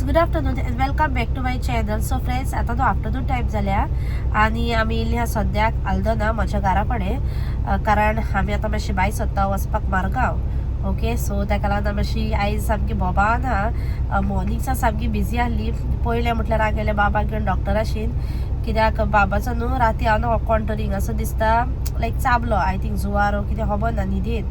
Good afternoon and welcome back to my channel. So friends, आतां तो afternoon time जाल्या आनी आमी येयल्ली आहा सद्याक आल्दोना म्हज्या घरा कडेन, कारण आमी आतां मातशी भायर सोदता वचपाक मारगांव. ओके, सो ताका लागून आमी मातशी आयज सामकी बोबान आहा. मॉर्निंगसा सामकी बिजी आहली. पयलें म्हटल्यार हांव गेलें बाबाक घेवन डॉक्टराशीन, कित्याक बाबाचो न्हू राती हांव न्हू कोण तरी हिंगासर दिसता लायक चाबलो, I think जुवार कितें खबर ना न्हिदेन.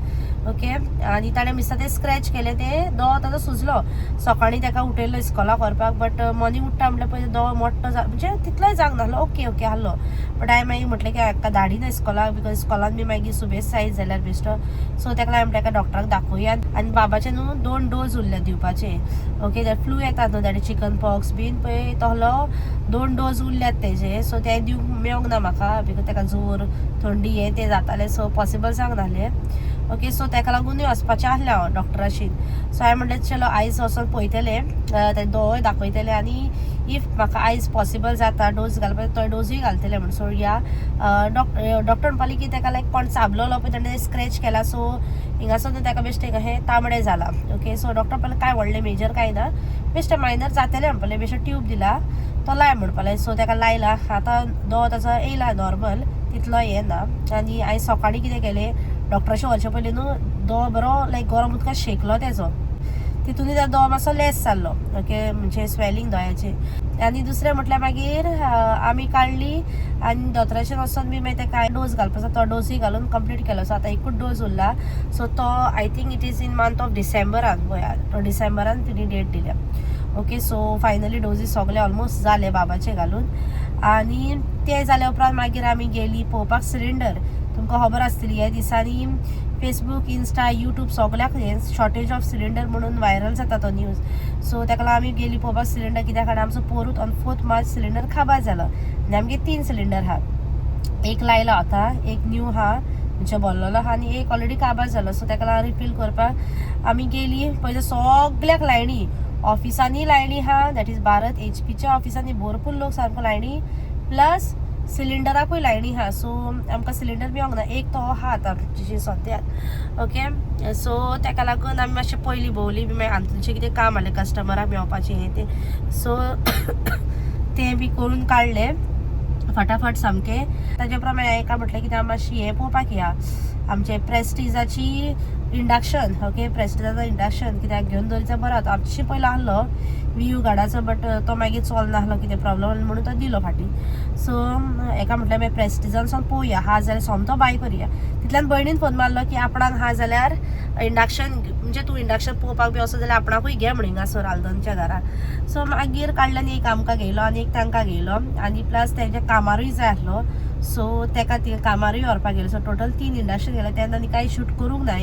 ओके, आनी ताणें दिसता ते स्क्रॅच केले, ते दोळो ताजो सुजलो. सकाळीं ताका उठयलो इस्कोलाक व्हरपाक, बट मॉर्निंग उठ्ठा म्हटल्यार पयलीं दोळो मोठो जा, म्हणजे तितलोय जावंक नासलो. ओके ओके आहलो, बट हांवें मागीर म्हटलें की हाका धाडिना इस्कोलाक, because इस्कोलान बी मागीर सुबेज जायत जाल्यार बेश्टो. सो ताका लागून म्हटलें एका डॉक्टराक दाखोवया. आनी बाबाचे न्हू दोन डोज उरले दिवपाचे. ओके, ते फ्लू येता न्हू, ताणें चिकन पॉक्स बीन पळय, तसलो दोन डोज उरल्यात तेजे. सो ते दिवंक मेळोंक ना म्हाका, because ताका जोर, थंडी हें तें जातालें, सो पॉसिबल जावंक नासलें. ओके, सो ताका लागूनय वचपाचें आहलें हांव डॉक्टराशीन. सो हांवें म्हणलें, चलो आयज वचोन पळयतलें, ते दोळोय दाखयतलें आनी if म्हाका आयज पॉसिबल जाता डोज घालपाक, तो डोजूय घालतलें म्हण. सो या, डॉक्टर डॉक्टर म्हणपाली की ताका लायक कोण चाबलोलो पळय, ताणें स्क्रॅच केला, सो हिंगासर न्हू ताका बेश्टें हें तांबडें जालां. ओके, सो डॉक्टर म्हणपाले कांय व्हडलें मेजर कांय ना, बेश्टें मायनर जातलें म्हणपालें. बेश्टें ट्यूब दिला तो लाय म्हणपालें. सो ताका लायला, आतां दोळो ताचो येयला नॉर्मल, तितलो हें ना. आनी आयज सकाळीं कितें केलें, डॉक्टराचे वचचे पयलीं न्हू दोळो बरो लायक गरम उदकान शेकलो तेजो, तितूनय तो दोळो मातसो लेस जाल्लो. ओके, म्हणजे स्वेलिंग दोळ्याचें. आनी दुसरें म्हटल्यार मागीर आमी काडली आनी दोतोराचेर वचोन बी मागीर तेका डोस घालपाचो, तो डोसूय घालून कंप्लीट केलो. सो आतां एकूच डोस उरला. सो तो I think it is in month of डिसेंबरान पळय, तो डिसेंबरान तिणी डेट दिल्या. ओके, सो फायनली डोजीस सगळे ऑलमोस्ट जाले बाबाचे घालून. आनी ते जाल्या उपरांत मागीर आमी गेली पळोवपाक सिलिंडर. तुमकां खबर आसतली, ह्या दिसांनी फेसबूक, इन्स्टा, यूट्यूब सगल्याक हें शॉर्टेज ऑफ सिलिंडर म्हणून व्हायरल जाता तो न्यूज. सो ताका लागून आमी गेली पळोवपाक सिलिंडर, कित्याक कारण आमचो पोरूत ऑन 4 मार्च सिलिंडर काबार जालो आनी आमगे तीन सिलिंडर आहा. एक लायला आतां, एक न्यू आहा, म्हणजे भरलेलो आहा आनी एक ऑलरेडी काबार जालो. सो ताका लागून रिफील करपाक आमी गेली. पळय, सगल्याक लायनी, ऑफिसांनी लायनी आहा, that is Bharat एचपीच्या ऑफिसांनी भरपूर लोक सामको लायनी, प्लस सिलिंडराकूय लायनी आहा. सो आमकां सिलिंडर मेळोंक ना, एक तो आहा आतां जशी सद्याक. ओके, सो ताका लागून आमी मातशें पयलीं भोंवली बी. मागीर आमचें कितें काम आहलें, कस्टमराक मेळपाचें हें तें, सो तें बी करून काडलें फटाफट सामकें. ताजे उपरांत मागीर एका म्हटलें कितें, आमी मातशी हें पळोवपाक या, आमचे प्रेस्टिजाची इंडक्शन. ओके, प्रेस्टिजाचो इंडक्शन कित्याक घेवन दवरिचा बरो जाता. आमचे पयलो आहलो व्ही गार्डाचो, बट तो मागीर चलनासलो, कितें प्रॉब्लम म्हणून तो दिलो फाटीं. सो एका म्हटल्यार मागीर प्रेस्टिजान सावन पळोवया, हा जाल्यार सोमतो बाय करुया. तितल्यान भयणीन फोन मारलो की आपणाक हा जाल्यार इंडक्शन, म्हणजे तूं इंडक्शन पळोवपाक बी वचत जाल्यार आपणाकूय घे म्हण हिंगासर आल्दनच्या घरा. सो मागीर काडलो आनी एक आमकां घेयलो आनी एक तांकां घेयलो आनी प्लस तेंच्या कामारूय जाय आसलो, सो तेका ती कामारूय व्हरपाक गेलो. सो टोटल तीन इंडक्शन गेले. तेन्ना आनी कांय शूट करूंक ना,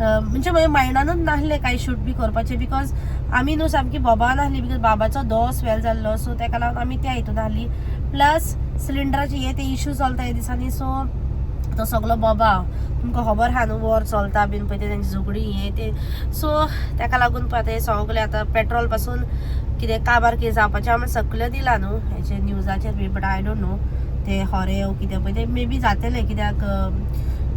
म्हणजे म्हज्या मायंडानूच नासलें कांय शूट बी करपाचें, because आमी न्हू सामकी बोबान आहली, because बाबाचो दोळो स्वेल जाल्लो. सो तेका लागून आमी त्या हितून आहली, प्लस सिलिंडराचे हे ते इशू चलता ह्या दिसांनी. सो तो सगलो बोबाव तुमकां खबर आहा न्हू, वॉर चलता बीन पळय, ते तेंची झगडीं हें तें. सो तेका लागून पळय आतां हें सगलें आतां पेट्रोल पासून कितें काबार कितें जावपाचें आमी सगळें दिलां न्हू हेचेर न्यूजाचेर बी. बट I don't know ते खरें वो कितें पळय, तें मे बी जातलें, कित्याक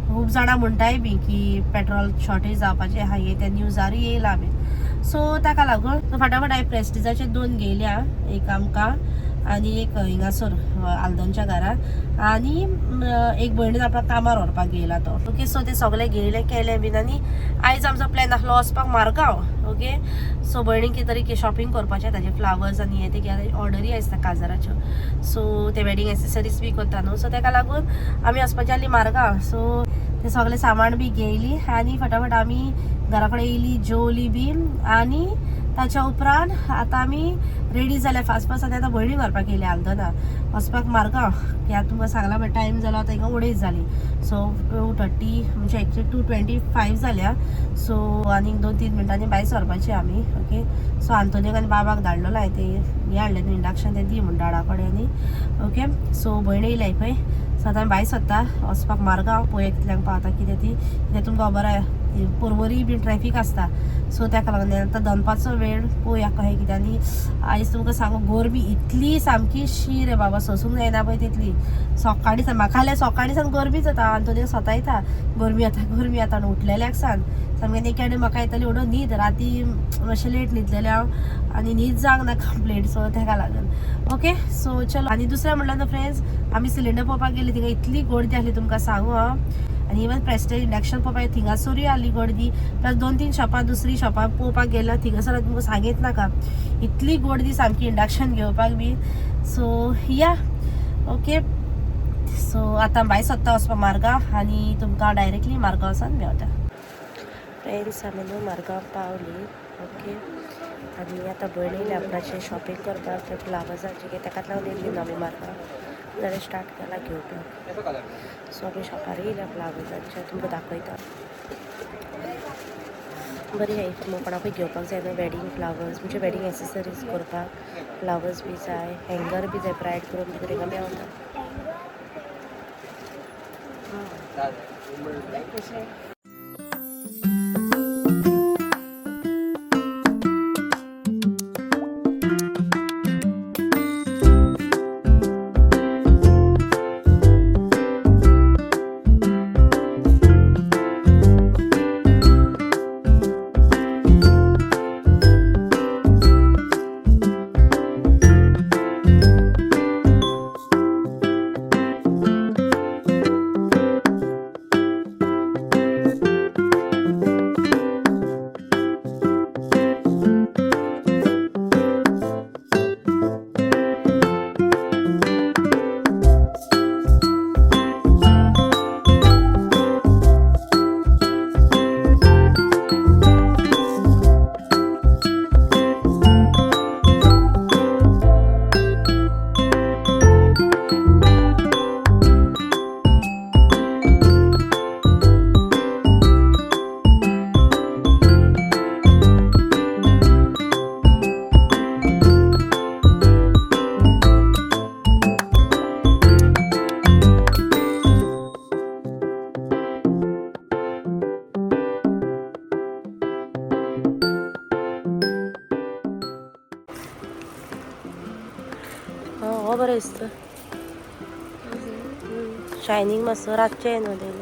खूब जाणां म्हणटाय बी की पेट्रोल शॉर्टेज जावपाचें आहा, हें तें न्यूजारूय येयलां बीन. सो ताका लागून फाटाफाट हांवें प्रेस्टिजाचे दोन घेयल्या, एक आमकां आनी एक हिंगासर आल्दनच्या घरा आनी एक भयणीन आपल्या कामार व्हरपाक घेयला तो. ओके, सो ते सगळे घेयले केले बीन. आनी आयज आमचो प्लॅन आसलो वचपाक मारगांव. ओके, सो भयणीक कितें तरी शॉपिंग करपाचें, ताजे फ्लावर्स आनी हें ते ऑर्डरी आसता काजाराच्यो, सो ते वेडींग एसेसरीज बी करता न्हू. सो ताका लागून आमी वचपाची आहली मारगांव. सो ते सगळे सामान बी घेयली आनी फटाफट आमी घरा कडेन येयली, जेवली बी आनी ताच्या उपरांत आतां आमी रेडी जाले फास्ट फास्ट आनी आतां भयणीक व्हरपाक येयली आल्दना वचपाक मारगांव. कित्याक तुमकां सांगलां पळय, टायम जालो आतां हिंगा अडेज जाली. सो 2:30, म्हणजे एक्चुली 2:25 जाल्या. सो आनीक 2-3 मिनटांनी भायर सरपाची आमी. ओके, सो आंतोनीक आनी बाबाक धाडलेलो हांवें, ते हें हाडलें न्हू इंडक्शन, तें दी म्हूण डाडा कडेन. आनी ओके, सो भयण येयल्या पळय. सो आतां आमी भायर सरता वचपाक मारगांव. पळोवया कितल्यांक पावता कितें ती, कित्याक तुमकां खबर आहा. पोरवरी बी ट्रॅफिक आसता. सो ताका लागून आतां दनपारचो वेळ पळोवया कशें कितें. आनी आयज तुमकां सांगू गरमी इतली सामकी शी रे बाबा, सोसूंक जायना पळय तितली. सकाळीं सान म्हाका जाल्यार सकाळीं सान गरमी जाता आनी तो सतायता गरमी जाता गरमी जाता. आनी उठलेल्याक सान सामकें एक कडेन म्हाका येताली एवढो न्हीद, राती मातशें लेट न्हिदलेलें हांव आनी न्हीद जावंक ना कंप्लीट. सो ताका लागून ओके सो चलो. आनी दुसरें म्हणल्यार न्हू फ्रेंड्स, आमी सिलिंडर पळोवपाक गेली थिंगा इतली गर्दी आसली तुमकां सांगू हांव. आनी इवन प्रेस्टेज इंडक्शन पळोवपाक थिंगासरूय आसली गर्दी. प्लस 2-3 शॉपां दुसरी शॉपां पळोवपाक गेल्या थिंगासर तुमकां सांगीत नाका, इतली गर्दी सामकी इंडक्शन घेवपाक बी. सो या ओके सो आतां भायर सोदता वचपाक मार्गांव आनी तुमकां डायरेक्टली मार्गांव वचून मेवता. फ्रेंड्स आमी न्हू मार्गांव पावली ओके. आनी आतां भयण येयली आपणाचें शॉपिंग करपाक, ते फ्लावर्सांचे कितें ताकाच लागून येयली न्हू आमी मार्गांव, जाल्यार स्टार्ट केला घेवपाक. सो आमी शॉपार येयल्या फ्लावर्सांचे, तुमकां दाखयता. बरी आहा कोणाकूय घेवपाक जाय न्हू वेडींग फ्लावर्स, म्हणजे वेडींग एसेसरीज करपाक फ्लावर्स बी जाय, हँगर बी जाय, ब्रायड ग्रूम बी थिंगा मेवता. हो बरें दिसता, शायनींग मातसो रातचें न्हू तें.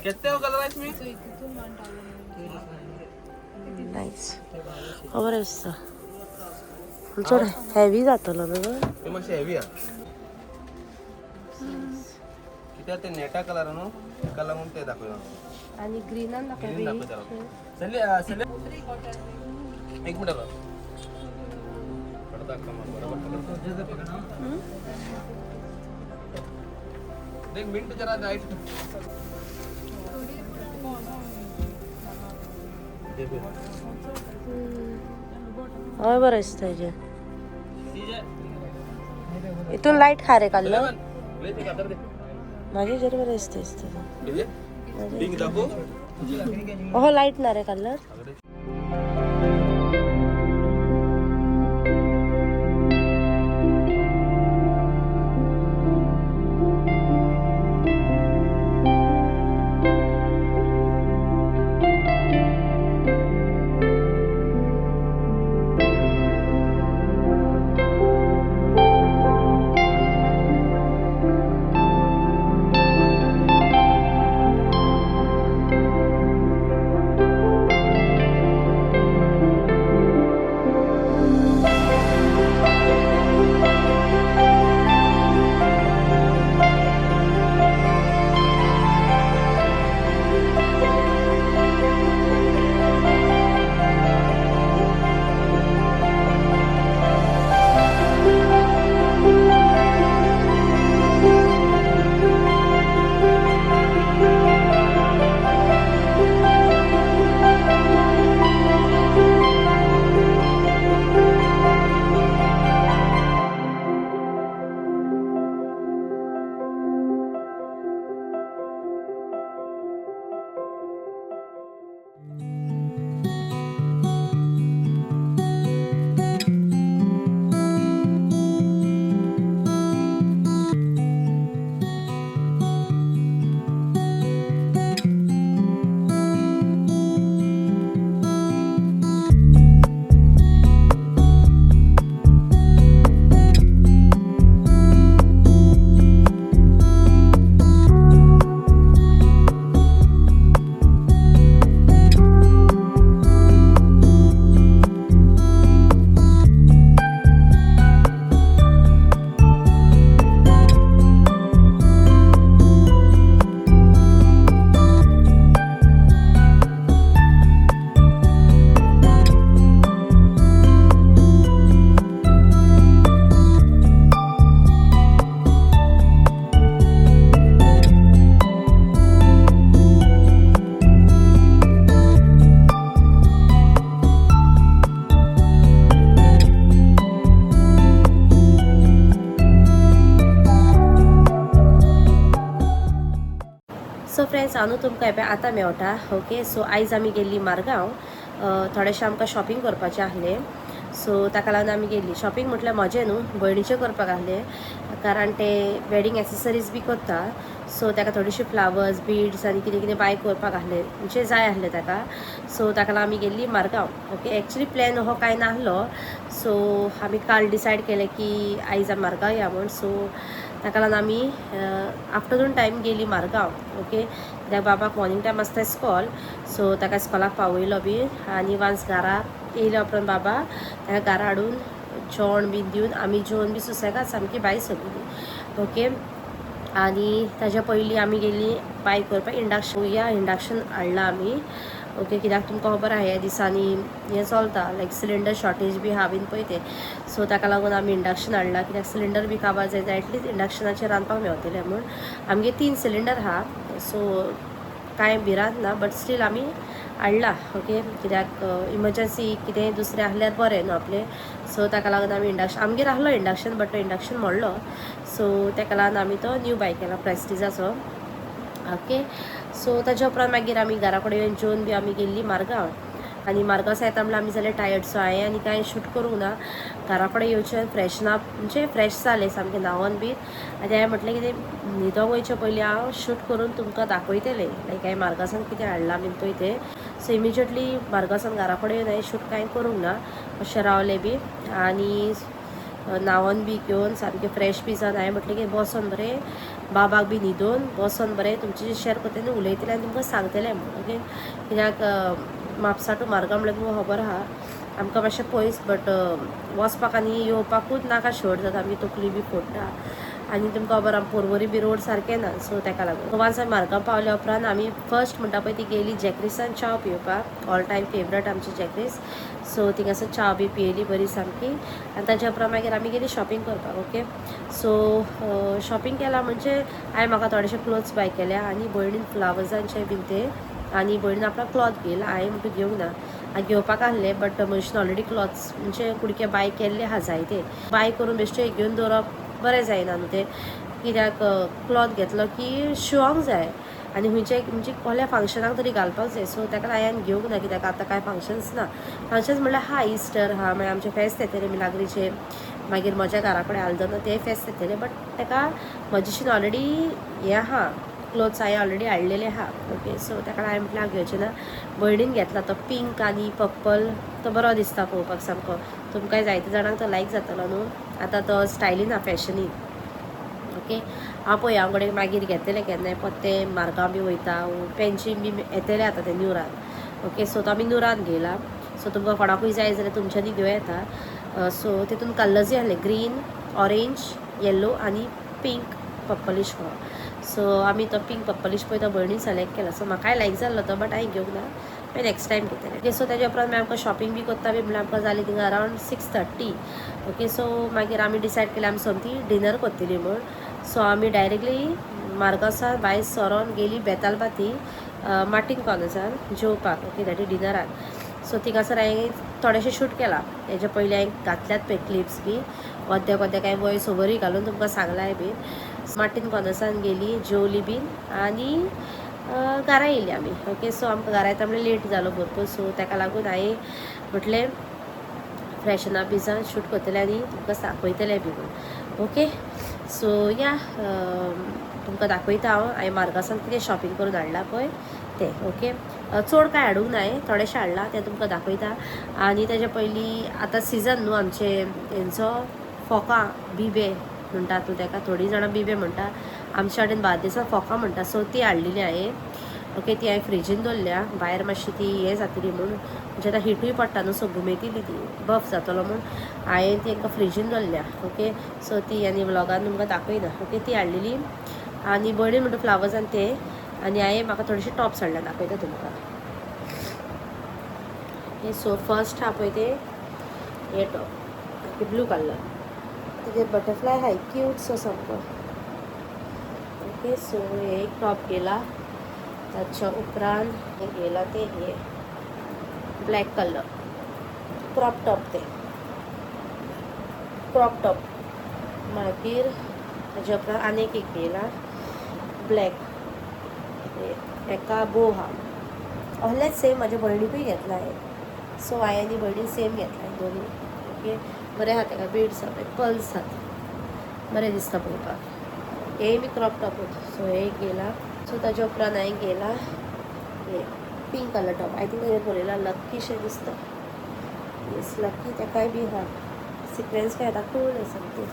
कितने कलर है इसमें? नायस, हो बरें दिसता, पूण चड हेवी जातलो न्हू. हे मातशें हेवी आहा कित्याक ते नेटा कलर न्हू, तेका लागून ते दाखयला. आनी ग्रीनान दाखय. ग्रीन दाखयता. चल चल एक मिनिट बराबर पकड़. देख मिनट जरा राइट. हय बरें दिसता हेजें. हितून लायट खा रे काडलो म्हाजे हेजेर बरें दिसता दिसता. हो लायट ना रे कलर. फ्रेंड्स, हांव न्हू तुमकां पळय आतां मेवटा. ओके, सो आयज आमी गेल्ली मारगांव. थोडेशें आमकां शॉपिंग करपाचें आसलें, सो ताका लागून आमी गेल्ली. शॉपिंग म्हटल्यार म्हजें न्हू, भयणीचें करपाक आसलें, कारण ते वेडींग एक्सेसरीज बी करता. सो ताका थोडेशे फ्लावर्स, बीड्स आनी कितें कितें बाय करपाक आसलें, म्हणजे जाय आसलें ताका. सो ताका लागून आमी गेल्ली मारगांव. ओके, एक्चुली प्लॅन हो कांय नासलो. सो आमी काल डिसायड केलें की आयज आमी मारगांव या म्हूण. सो ताका लागून आमी आफ्टरनून टायम गेली मारगांव. ओके, कित्याक बाबाक मॉर्निंग टायम आसता स्कॉल, सो ताका स्कॉलाक पावयलो बी आनी वांस घरा येयल्या उपरांत बाबा ताका घरा हाडून जेवण बी दिवन आमी जेवन बी सुसेगाद सामकी भायर सरली. ओके, आनी ताच्या पयलीं आमी गेली बाय करपाक इंडक्शन. या, इंडक्शन हाडला आमी. ओके, कित्याक तुमकां खबर आहा ह्या दिसांनी हें चलता, लायक सिलिंडर शॉर्टेज बी आहा बीन पळय तें. सो ताका लागून आमी इंडक्शन हाडला, कित्याक सिलिंडर बी काबार जाय जाल्यार एटलीस्ट इंडक्शनाचेर रांदपाक मेवतलें म्हूण. आमगे 3 सिलिंडर आहा, सो कांय भिरांत ना, बट स्टील आमी हाडला. ओके, कित्याक इमर्जन्सी कितेंय दुसरें आहल्यार बरें न्हू आपलें. सो ताका लागून आमी इंडक्शन, आमगेर आहलो इंडक्शन, बट तो इंडक्शन मोडलो. सो ताका लागून आमी तो न्यू बाय केला प्रेस्टिजाचो. ओके, सो ताच्या उपरांत मागीर आमी घरा कडेन येवन जेवन बी आमी गेल्ली मारगांव. आनी मारगांव सायता म्हणल्यार आमी जाले टायर्ड, सो हांवें आनी कांय शूट करूंक ना. घरा कडेन येवचें फ्रेश ना, म्हणजे फ्रेश जालें सामकें न्हांवन बी. आनी हांवें म्हटलें कितें न्हिदोंक वयचे पयलीं हांव शूट करून तुमकां दाखयतलें, लायक हांवें मार्गासान कितें हाडलां बीन पळय तें. सो इमिजिएटली मार्गासान घरा कडेन येवन हांवें शूट कांय करूंक ना, मातशें रावलें बी आनी न्हांवन बी घेवन सामकें फ्रेश बी जावन हांवें म्हटलें की बसोन बरें बाबाक बी न्हिदोवन बसोन बरें तुमचे शेअर करतलें आनी उलयतलें आनी तुमकां सांगतलें म्हूण. ओके, कित्याक म्हापसा टू मारगांव म्हणल्यार तुमकां खबर आहा आमकां मातशें पयस, बट वचपाक आनी येवपाकूच नाका शोर्ट जाता, आमची तकली बी फोडटा. आनी तुमकां खबर आहा पोरवरी बी रोड सारकें ना, सो ताका लागून वांस आमी मारगांव पावल्या उपरांत आमी फर्स्ट म्हणटा पळय ती गेली जॅक्रिसान च्याव पिवपाक. ऑल टायम फेवरेट आमची जॅक्रीस. सो थिंगासर च्याव बी पियेली बरी सामकी. आनी ताच्या उपरांत मागीर आमी गेली शॉपिंग करपाक. ओके, सो शॉपिंग केला म्हणजे हांवें म्हाका थोडेशे क्लोथ्स बाय केल्या आनी भयणीन फ्लावर्सांचे बीन ते, आनी भयणीन आपणाक क्लॉथ घेयला. हांवें म्हणटा घेवंक ना, हांवें घेवपाक आहलें, बट मनशान ऑलरेडी क्लॉथ्स म्हणजे कुडके बाय केल्ले आहा जायते. बाय करून बेश्टे घेवन दवरप बरें जायना न्हू तें, कित्याक क्लॉथ घेतलो की शिवोंक जाय आनी खंयचे म्हणजे कसल्या फंक्शनाक तरी घालपाक जाय. सो ताका हांवें घेवंक ना, कित्याक आतां कांय फंक्शन्स ना. फंक्शन्स म्हणल्यार हा इस्टर हा, मागीर आमचें फेस्त येतलें मिलाग्रीचें, मागीर म्हज्या घरा कडेन आल्दना तें फेस्त येतलें, बट ताका म्हजेशीन ऑलरेडी हें आहा, क्लोथ्स हांवें ऑलरेडी हाडलेले आहा. ओके, सो ताका हांवें म्हटलें हांव घेवचें ना. भयणीन घेतला तो पिंक आनी पर्पल, तो बरो दिसता पळोवपाक सामको. तुमकांय जायते जाणांक तो लायक जातलो न्हू, आतां तो स्टायलीन आहा, फॅशनीन. ओके, हांव पळय हांव कडेन मागीर घेतलें केन्नाय पत्ते मारगांव बी वयता, पेन्शीन बी येतले आतां ते न्यूरान. ओके, सो तो आमी न्यूरान घेयला. सो तुमकां कोणाकूय जाय जाल्यार तुमच्यांनी घेवं येता. सो तितून कलर्सूय आहले ग्रीन, ऑरेंज, येल्लो आनी पिंक पर्पलिश कहो. सो आमी तो पिंक पर्पलिश पळय तो भयणीन सिलेक्ट केला. सो म्हाकाय लायक जाल्लो तो, बट हांवें घेवंक ना, मागीर नेक्स्ट टायम घेतलें. ओके, सो ताच्या उपरांत मागीर आमकां शॉपिंग बी करता बी म्हणल्यार आमकां जाली थिंगा अरावंड 6:30. ओके, सो मागीर आमी डिसायड केलें आमी सोमती डिनर करतली म्हूण. सो आमी डायरेक्टली मार्गासान भायर सरोन गेली बेतालबाती मार्टीन कॉर्नर्सान जेवपाक. Okay, that is डिनराक. सो थिंगासर हांवें थोडेशें शूट केलां. हेच्या पयलीं हांवें घातल्यात पळय क्लिप्स बी, अर्द्याक अर्द्याक हांवें वॉयस ओवरूय घालून तुमकां सांगलाय बी. मार्टीन कॉर्नर्सान गेली, जेवली बीन आनी घरा येयली आमी. ओके, सो आमकां घरा येता म्हणल्यार लेट जालो भरपूर. सो ताका लागून हांवें म्हटलें फ्रेशन अप बी जावन शूट करतलें आनी तुमकां दाखयतलें बी म्हूण. ओके, सो या, तुमकां दाखयता हांव हांवें मार्गासान कितें शॉपिंग करून हाडलां पळय तें. ओके, चड कांय हाडूंक ना, हांवें थोडेशें हाडलां तें तुमकां दाखयता. आनी ताच्या पयलीं आतां सिजन न्हू आमचे हेंचो फोकां, बिबे म्हणटात न्हू ताका, थोडीं जाणां बिबे म्हणटा, आमच्या वाटेन बार्देसान फोकां म्हणटा. सो ती हाडलेली हांवें. ओके, ती हांवें फ्रिजीन दवरल्या भायर, मातशी ती हें जातली म्हूण, म्हणजे आतां हिटूय पडटा न्हू, सो घुमेतली ती, बफ जातलो म्हूण हांवें ती तांकां फ्रिजीन दवरल्या. ओके, सो ती आनी व्लॉगान तुमकां दाखयना. ओके, ती हाडलेली आनी भयणीन म्हणटा फ्लावर्स आनी ते, आनी हांवें म्हाका थोडेशे टॉप्स हाडल्या, दाखयता तुमकां. Okay, so first आहा पळय ते हे टॉप, ब्लू कलर, तेजेर बटरफ्लाय आहा, क्यूट सो सामको. ओके, सो हे एक टॉप घेयला. ताच्या उपरांत हे घेयला ते हे ब्लॅक कलर क्रॉप टॉप, ते क्रॉप टॉप. मागीर ताच्या उपरांत आनीक एक घेयला ब्लॅक. हेका बो आहा. असलेच सेम म्हाज्या भयणीकूय घेतला हांवें. सो हांवें आनी भयणीन सेम घेतला दोनूय. ओके, बरें आहा तेका, बिड्स आहा, पर्ल्स आहात, बरें दिसता पळोवपाक. हेय बी क्रॉप टॉपूच. सो हे एक घेयला. सो ताच्या उपरांत हांवें घेयला हे pink colour top. I think ताजेर बरयला लक्कीशें दिसता. येस, लक्की. तेकाय बी आहा सिक्वेन्स काय येता, कूल सामकें.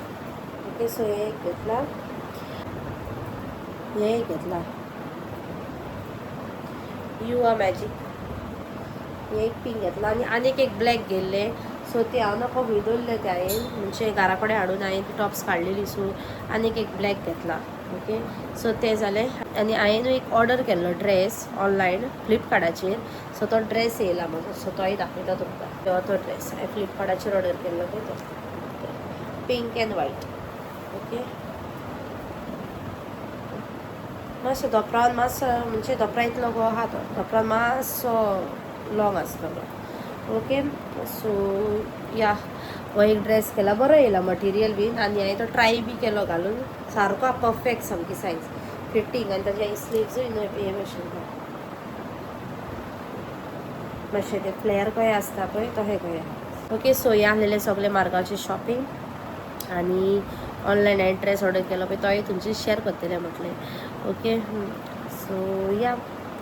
ओके, सो हे एक घेतला, हे एक घेतला, you are magic. हे एक पिंक घेतला आनी आनीक एक ब्लॅक घेयल्ले. सो ते हांव नको खंय दवरले ते हांवें, म्हणजे घरा कडेन हाडून हांवें ती टॉप्स काडलेली. सो आनीक एक ब्लॅक घेतला. ओके, सो ते जालें. आनी हांवें एक ऑर्डर केल्लो ड्रेस ऑनलायन फ्लिपकार्टाचेर. सो तो ड्रेस येयला म्हजो. सो तोय दाखयता तुमकां. हो तो ड्रेस हांवें फ्लिपकार्टाचेर ऑर्डर केल्लो पळय तो, पिंक एंड व्हायट. ओके, मातसो धोपरान मातसो, म्हणजे धोपरा इतलो गो आहा तो, धोपरान मातसो लॉंग आसतलो. ओके, सो या, हो एक ड्रेस केला, बरो येयला मटिरियल बीन. आनी हांवें तो ट्राय बी केलो घालून, सारको परफेक्ट, सामकी सायज फिटींग. आनी ताजे स्लिव्सूय न्हय हे भशेन आहा. मातशें ते फ्लेअर कशें आसता पळय तशें कशें आहा. ओके, सो हे आसलेले सगळे मार्गांवचे शॉपिंग आनी ऑनलायन हांवें ड्रेस ऑर्डर केलो पळय तोय तुमचे शेअर करतलें म्हटलें. ओके, सो या,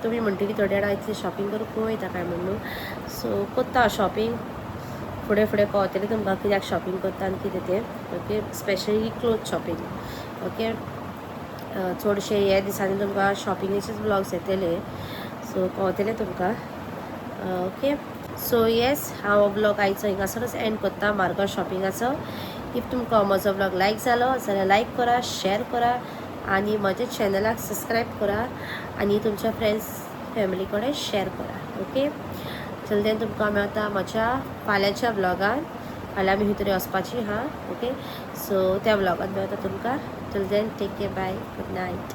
तुमी म्हणटली थोड्या जाणां इतली शॉपिंग करूंक खंय वयता काय म्हणून. सो कोत्ता शॉपिंग, फुडें फुडें कळतलें तुमकां कित्याक शॉपिंग करता आनी कितें तें. Okay, specially cloth shopping. Okay, चडशे हे दिसांनी तुमकां शॉपिंगेचेच ब्लॉग्स येतले, सो कळतलें तुमकां. ओके, सो येस, हांव हो ब्लॉग आयचो हिंगासरच एंड करता मार्गांव शॉपिंगाचो. If तुमकां म्हजो ब्लॉग लायक जालो जाल्यार लायक करा, शेअर करा आनी म्हज्या चॅनलाक सबस्क्रायब करा आनी तुमच्या फ्रेंड्स फॅमिली कडेन शेअर करा. ओके, चल देन, तुमकां मेळटा म्हज्या फाल्यांच्या ब्लॉगान. फाल्यां आमी खंय तरी वचपाची आहा. ओके, सो त्या ब्लॉगान मेळटा तुमकां. Till then, take care, bye, good night.